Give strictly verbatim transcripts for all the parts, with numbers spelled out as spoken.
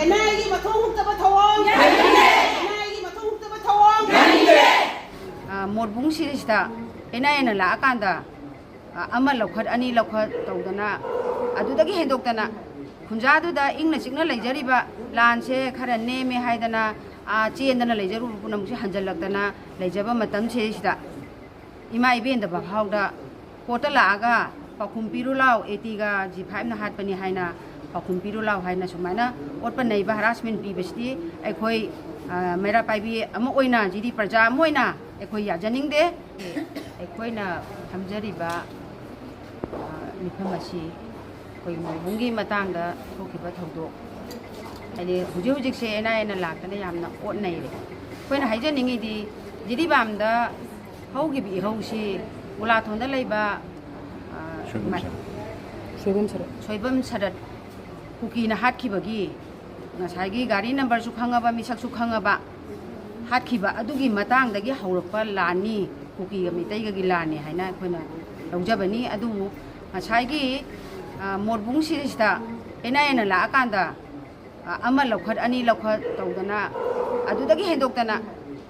And ꯑꯥꯏ ꯑꯦꯒꯤ ꯃꯊꯣꯡ ꯍꯨꯛꯇꯕ ꯊꯧꯑꯣꯡ ꯌꯥꯅꯤꯡꯗꯦ꯫ ꯑꯦꯟ ꯑꯥꯏ ꯑꯦꯒꯤ ꯃꯊꯣꯡ ꯍꯨꯛꯇꯕ ꯊꯧꯑꯣꯡ ꯌꯥꯅꯤꯡꯗꯦ꯫ ꯑ, ꯃꯣꯔꯕꯨꯡ ꯁꯤꯔꯤꯁꯤꯗ ꯑꯦꯟ ꯑꯥꯏ ꯑꯦꯅ ꯂꯥꯛꯑꯀꯥꯟꯗ, ꯑ, ꯑꯃ ꯂꯧꯈꯠ, ꯑꯅꯤ ꯂꯧꯈꯠ ꯇꯧꯗꯅ, ꯑꯗꯨꯗꯒꯤ ꯍꯦꯟꯗꯣꯛꯇꯅ ꯈꯨꯟꯖꯥꯗꯨꯗ ꯏꯪꯅ ꯆꯤꯛꯅ ꯂꯩꯖꯔꯤꯕ, ꯂꯥꯟꯁꯦ ꯈꯔ ꯅꯦꯝꯃꯦ ꯍꯥꯏꯗꯅ, ꯑ, ꯆꯦꯟꯗꯅ ꯂꯩꯖꯔꯨꯕ ꯄꯨꯝꯅꯃꯛꯁꯦ ꯍꯟꯖꯜꯂꯛꯇꯅ ꯂꯩꯖꯕ ꯃꯇꯝꯁꯤꯗꯩꯁꯤꯗ ꯏꯃꯥ ꯏꯕꯦꯟꯗ ꯐꯥꯎꯗ ꯀꯣꯔꯠꯇ ꯂꯥꯛꯑꯒ ꯄꯥꯎꯈꯨꯝ ꯄꯤꯔꯨ ꯂꯥꯎ, ꯑꯦ ꯇꯤꯒ ꯖꯤ ꯐꯥꯏꯚꯅ ꯍꯥꯠꯄꯅꯤ ꯍꯥꯏꯅ ꯄꯥꯎꯈꯨꯝ ꯄꯤꯔꯨ ꯂꯥꯎ ꯍꯥꯏꯅ ꯁꯨꯃꯥꯏꯅ ꯑꯣꯠꯄ ꯅꯩꯕ, ꯍꯔꯥꯁꯃꯦꯟ ꯄꯤꯕꯁꯤꯗꯤ ꯑꯩꯈꯣꯏ, ꯑ, ꯃꯩꯔꯥ ꯄꯥꯏꯕꯤ ꯑꯃ ꯑꯣꯏꯅ, ꯖꯤꯔꯤ ꯄ꯭ꯔꯖꯥ ꯑꯃ ꯑꯣꯏꯅ ꯑꯩꯈꯣꯏ ꯌꯥꯖꯅꯤꯡꯗꯦ꯫ ꯑꯩꯈꯣꯏꯅ ꯐꯝꯖꯔꯤꯕ, ꯑ, ꯃꯤꯐꯝ ꯑꯁꯤ ꯑꯩꯈꯣꯏ ꯃꯣꯏꯕꯨꯡꯒꯤ ꯃꯇꯥꯡꯗ ꯊꯣꯛꯈꯤꯕ ꯊꯧꯗꯣꯛ, ꯍꯥꯏꯗꯤ ꯍꯧꯖꯤꯛ ꯍꯧꯖꯤꯛꯁꯦ ꯑꯦꯟ ꯑꯥꯏ ꯑꯦꯅ ꯂꯥꯛꯇꯅ ꯌꯥꯝꯅ ꯑꯣꯠ ꯅꯩꯔꯦ꯫ ꯑꯩꯈꯣꯏꯅ ꯍꯥꯏꯖꯅꯤꯡꯉꯤꯗꯤ, ꯖꯤꯔꯤꯕꯥꯝꯗ ꯍꯧꯈꯤꯕ ꯏꯍꯧꯁꯤ ꯃꯨꯂꯥꯊꯣꯟꯗ ꯂꯩꯕ, ꯑ, ꯁꯣꯏꯕꯝ ꯃ-, ꯁꯔꯠ꯫ ꯁꯣꯏꯕꯝ ꯁꯔꯠ꯫ ꯁꯣꯏꯕꯝ ꯁꯔꯠ ꯀꯨꯀꯤꯅ ꯍꯥꯠꯈꯤꯕꯒꯤ, ꯉꯁꯥꯏꯒꯤ ꯒꯥꯔꯤ ꯅꯝꯕꯔꯁꯨ ꯈꯪꯉꯕ, ꯃꯤꯁꯛꯁꯨ ꯈꯪꯉꯕ, ꯍꯥꯠꯈꯤꯕ ꯑꯗꯨꯒꯤ ꯃꯇꯥꯡꯗꯒꯤ ꯍꯧꯔꯛꯄ ꯂꯥꯟꯅꯤ, ꯀꯨꯀꯤꯒ ꯃꯩꯇꯩꯒꯒꯤ ꯂꯥꯟꯅꯤ ꯍꯥꯏꯅ ꯑꯩꯈꯣꯏꯅ ꯂꯧꯖꯕꯅꯤ꯫ ꯑꯗꯨꯕꯨ ꯉꯁꯥꯏꯒꯤ, ꯑ, ꯃꯣꯔꯕꯨꯡ ꯁꯤꯔꯤꯁꯤꯗ ꯑꯦꯟ ꯑꯥꯏ ꯑꯦꯅ ꯂꯥꯛꯑꯀꯥꯟꯗ, ꯑ, ꯑꯃ ꯂꯧꯈꯠ, ꯑꯅꯤ ꯂꯧꯈꯠ ꯇꯧꯗꯅ, ꯑꯗꯨꯗꯒꯤ ꯍꯦꯟꯗꯣꯛꯇꯅ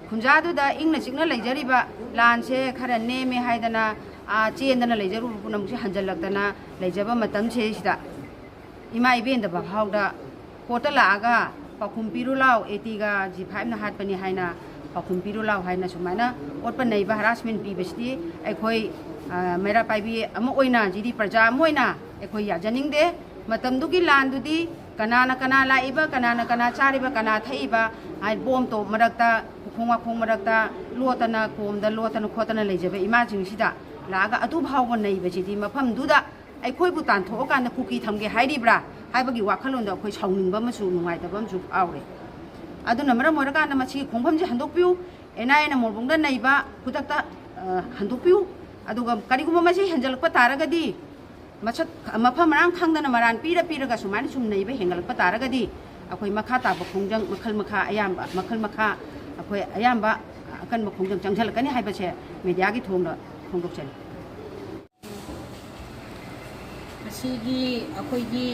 ꯈꯨꯟꯖꯥꯗꯨꯗ ꯏꯪꯅ ꯆꯤꯛꯅ ꯂꯩꯖꯔꯤꯕ, ꯂꯥꯟꯁꯦ ꯈꯔ ꯅꯦꯝꯃꯦ ꯍꯥꯏꯗꯅ, ꯑ, ꯆꯦꯟꯗꯅ ꯂꯩꯖꯔꯨꯕ ꯄꯨꯝꯅꯃꯛꯁꯦ ꯍꯟꯖꯜꯂꯛꯇꯅ ꯂꯩꯖꯕ ꯃꯇꯝꯁꯤꯗꯩꯁꯤꯗ ꯏꯃꯥ ꯏꯕꯦꯟꯗ ꯐꯥꯎꯗ ꯀꯣꯔꯠꯇ ꯂꯥꯛꯑꯒ ꯄꯥꯎꯈꯨꯝ ꯄꯤꯔꯨ ꯂꯥꯎ, ꯑꯦ ꯇꯤꯒ ꯖꯤ ꯐꯥꯏꯚꯅ ꯍꯥꯠꯄꯅꯤ ꯍꯥꯏꯅ ꯄꯥꯎꯈꯨꯝ ꯄꯤꯔꯨ ꯂꯥꯎ ꯍꯥꯏꯅ ꯁꯨꯃꯥꯏꯅ ꯑꯣꯠꯄ ꯅꯩꯕ, ꯍꯔꯥꯁꯃꯦꯟ ꯄꯤꯕꯁꯤꯗꯤ ꯑꯩꯈꯣꯏ, ꯑ, ꯃꯩꯔꯥ ꯄꯥꯏꯕꯤ ꯑꯃ ꯑꯣꯏꯅ, ꯖꯤꯔꯤ ꯄ꯭ꯔꯖꯥ ꯑꯃ ꯑꯣꯏꯅ ꯑꯩꯈꯣꯏ ꯌꯥꯖꯅꯤꯡꯗꯦ꯫ ꯃꯇꯝꯗꯨꯒꯤ ꯂꯥꯟꯗꯨꯗꯤ ꯀꯅꯥꯅ ꯀꯅꯥ ꯂꯥꯛꯏꯕ, ꯀꯅꯥꯅ ꯀꯅꯥ ꯆꯥꯔꯤꯕ, ꯀꯅꯥ ꯊꯛꯏꯕ, ꯍꯥꯏ, ꯕꯣꯝ ꯇꯣꯞ ꯃꯔꯛꯇ, ꯎꯈꯣꯡ ꯋꯥꯈꯣꯡ ꯃꯔꯛꯇ ꯂꯣꯠꯇꯅ, ꯀꯣꯝꯗ ꯂꯣꯠꯇꯅ ꯈꯣꯠꯇꯅ ꯂꯩꯖꯕ ꯏꯃꯥꯁꯤꯡꯁꯤꯗ ꯂꯥꯛꯑꯒ ꯑꯗꯨ ꯐꯥꯎꯕ ꯅꯩꯕꯁꯤꯗꯤ, ꯃꯐꯝꯗꯨꯗ ꯑꯩꯈꯣꯏꯕꯨ ꯇꯥꯟꯊꯣꯛꯑꯀꯥꯟꯗ ꯀꯨꯀꯤ ꯊꯝꯒꯦ ꯍꯥꯏꯔꯤꯕ꯭ꯔꯥ ꯍꯥꯏꯕꯒꯤ ꯋꯥꯈꯜꯂꯣꯟꯗ ꯑꯩꯈꯣꯏ ꯁꯥꯎꯅꯤꯡꯕ ꯑꯃꯁꯨ, ꯅꯨꯡꯉꯥꯏꯇꯕ ꯑꯃꯁꯨ ꯐꯥꯎꯔꯦ꯫ ꯑꯗꯨꯅ ꯃꯔꯝ ꯑꯣꯏꯔꯀꯥꯟꯗ ꯃꯁꯤꯒꯤ ꯈꯣꯡꯐꯝꯁꯤ ꯍꯟꯗꯣꯛꯄꯤꯌꯨ꯫ ꯑꯦꯟ ꯑꯥꯏ ꯑꯦꯅ ꯃꯣꯔꯕꯨꯡꯗ ꯅꯩꯕ ꯈꯨꯗꯛꯇ, ꯑ, ꯍꯟꯗꯣꯛꯄꯤꯌꯨ꯫ ꯑꯗꯨꯒ ꯀꯔꯤꯒꯨꯝꯕ ꯃꯁꯤ ꯍꯦꯟꯖꯜꯂꯛꯄ ꯇꯥꯔꯒꯗꯤ, ꯃꯁꯛ, ꯃꯐꯝ ꯃꯔꯥꯡ ꯈꯪꯗꯅ ꯃꯔꯥꯟ ꯄꯤꯔ ꯄꯤꯔꯒ ꯁꯨꯃꯥꯏꯅ ꯁꯨꯝ ꯅꯩꯕ ꯍꯦꯟꯒꯠꯂꯛꯄ ꯇꯥꯔꯒꯗꯤ, ꯑꯩꯈꯣꯏ ꯃꯈꯥ ꯇꯥꯕ ꯈꯣꯡꯖꯪ ꯃꯈꯜ ꯃꯈꯥ ꯑꯌꯥꯝꯕ, ꯃꯈꯜ ꯃꯈꯥ ꯑꯩꯈꯣꯏ ꯑꯌꯥꯝꯕ ꯑꯀꯟꯕ ꯈꯣꯡꯖꯪ ꯆꯪꯁꯤꯜꯂꯛꯀꯅꯤ ꯍꯥꯏꯕꯁꯦ ꯃꯦꯗꯤꯌꯥꯒꯤ ꯊꯣꯡꯗ ꯐꯣꯡꯗꯣꯛꯆꯔꯤ꯫ ꯉꯁꯤꯒꯤ ꯑꯩꯈꯣꯏꯒꯤ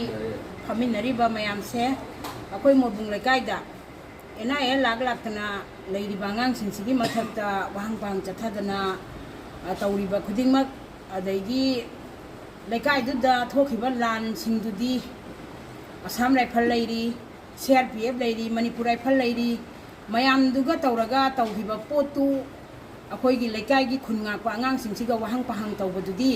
ꯐꯝꯃꯤꯟꯅꯔꯤꯕ ꯃꯌꯥꯝꯁꯦ, ꯑꯩꯈꯣꯏ ꯃꯣꯏꯕꯨꯡ ꯂꯩꯀꯥꯏꯗ ꯑꯦꯟ ꯑꯥꯏ ꯑꯦ ꯂꯥꯛ ꯂꯥꯛꯇꯅ ꯂꯩꯔꯤꯕ ꯑꯉꯥꯡꯁꯤꯡꯁꯤꯒꯤ ꯃꯊꯛꯇ ꯋꯥꯍꯪ ꯄꯥꯍꯪ ꯆꯠꯊꯗꯅ, ꯑ, ꯇꯧꯔꯤꯕ ꯈꯨꯗꯤꯡꯃꯛ, ꯑꯗꯒꯤ ꯂꯩꯀꯥꯏꯗꯨꯗ ꯊꯣꯛꯈꯤꯕ ꯂꯥꯟꯁꯤꯡꯗꯨꯗꯤ ꯑꯁꯥꯝ ꯔꯥꯏꯐꯜ ꯂꯩꯔꯤ, ꯁꯤ ꯑꯥꯔ ꯄꯤ ꯑꯦꯐ ꯂꯩꯔꯤ, ꯃꯅꯤꯄꯨꯔ ꯔꯥꯏꯐꯜ ꯂꯩꯔꯤ, ꯃꯌꯥꯝꯗꯨꯒ ꯇꯧꯔꯒ ꯇꯧꯈꯤꯕ ꯄꯣꯠꯇꯨ ꯑꯩꯈꯣꯏꯒꯤ ꯂꯩꯀꯥꯏꯒꯤ ꯈꯨꯟ ꯉꯥꯛꯄ ꯑꯉꯥꯡꯁꯤꯡꯁꯤꯒ ꯋꯥꯍꯪ ꯄꯥꯍꯪ ꯇꯧꯕꯗꯨꯗꯤ,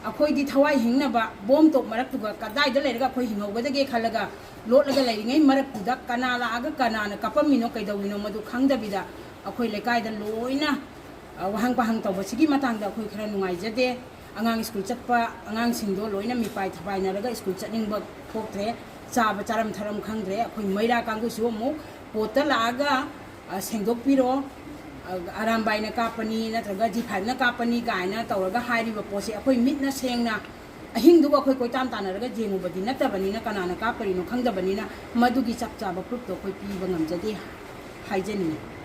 ꯑꯩꯈꯣꯏꯗꯤ ꯊꯋꯥꯏ ꯍꯤꯡꯅꯕ ꯕꯣꯝ ꯇꯣꯞ ꯃꯔꯛꯇꯨꯒ ꯀꯗꯥꯏꯗ ꯂꯩꯔꯒ ꯑꯩꯈꯣꯏ ꯍꯤꯡꯍꯧꯒꯗꯒꯦ ꯈꯜꯂꯒ ꯂꯣꯠꯂꯒ ꯂꯩꯔꯤꯉꯩ ꯃꯔꯛꯇꯨꯗ ꯀꯅꯥ ꯂꯥꯛꯑꯒ ꯀꯅꯥꯅ ꯀꯥꯞꯄꯝꯃꯤꯅꯣ ꯀꯩꯗꯧꯔꯤꯅꯣ ꯃꯗꯨ ꯈꯪꯗꯕꯤꯗ ꯑꯩꯈꯣꯏ ꯂꯩꯀꯥꯏꯗ ꯂꯣꯏꯅ, ꯑ, ꯋꯥꯍꯪ ꯄꯥꯍꯪ ꯇꯧꯕꯁꯤꯒꯤ ꯃꯇꯥꯡꯗ ꯑꯩꯈꯣꯏ ꯈꯔ ꯅꯨꯡꯉꯥꯏꯖꯗꯦ꯫ ꯑꯉꯥꯡ ꯁ꯭ꯀꯨꯜ ꯆꯠꯄ ꯑꯉꯥꯡꯁꯤꯡꯗꯣ ꯂꯣꯏꯅ ꯃꯤꯄꯥꯏ ꯊꯄꯥꯏꯅꯔꯒ ꯁ꯭ꯀꯨꯜ ꯆꯠꯅꯤꯡꯕ ꯊꯣꯛꯇ꯭ꯔꯦ꯫ ꯆꯥꯕ ꯆꯥꯔꯝ ꯊꯔꯝ ꯈꯪꯗ꯭ꯔꯦ꯫ ꯑꯩꯈꯣꯏ ꯃꯩꯔꯥ ꯀꯥꯡꯕꯨꯁꯨ ꯑꯃꯨꯛ ꯄꯣꯠꯇ ꯂꯥꯛꯑꯒ, ꯑ, ꯁꯦꯡꯗꯣꯛꯄꯤꯔꯣ, ꯑ, ꯑꯔꯥꯝꯕꯥꯏꯅ ꯀꯥꯞꯄꯅꯤ ꯅꯠꯇ꯭ꯔꯒ ꯖꯤ ꯐꯥꯏꯚꯅ ꯀꯥꯞꯄꯅꯤ ꯀꯥꯏꯅ ꯇꯧꯔꯒ ꯍꯥꯏꯔꯤꯕ ꯄꯣꯠꯁꯦ ꯑꯩꯈꯣꯏ ꯃꯤꯠꯅ ꯁꯦꯡꯅ ꯑꯍꯤꯡꯗꯨꯒ ꯑꯩꯈꯣꯏ ꯀꯣꯏꯇꯥꯟ ꯇꯥꯟꯅꯔꯒ ꯌꯦꯡꯉꯨꯕꯗꯤ ꯅꯠꯇꯕꯅꯤꯅ, ꯀꯅꯥꯅ ꯀꯥꯞꯄꯔꯤꯅꯣ ꯈꯪꯗꯕꯅꯤꯅ, ꯃꯗꯨꯒꯤ ꯆꯞ ꯆꯥꯕ ꯄ꯭ꯔꯨꯐꯇꯣ ꯑꯩꯈꯣꯏ ꯄꯤꯕ ꯉꯝꯖꯗꯦ ꯍꯥꯏꯖꯅꯤꯡꯉꯤ꯫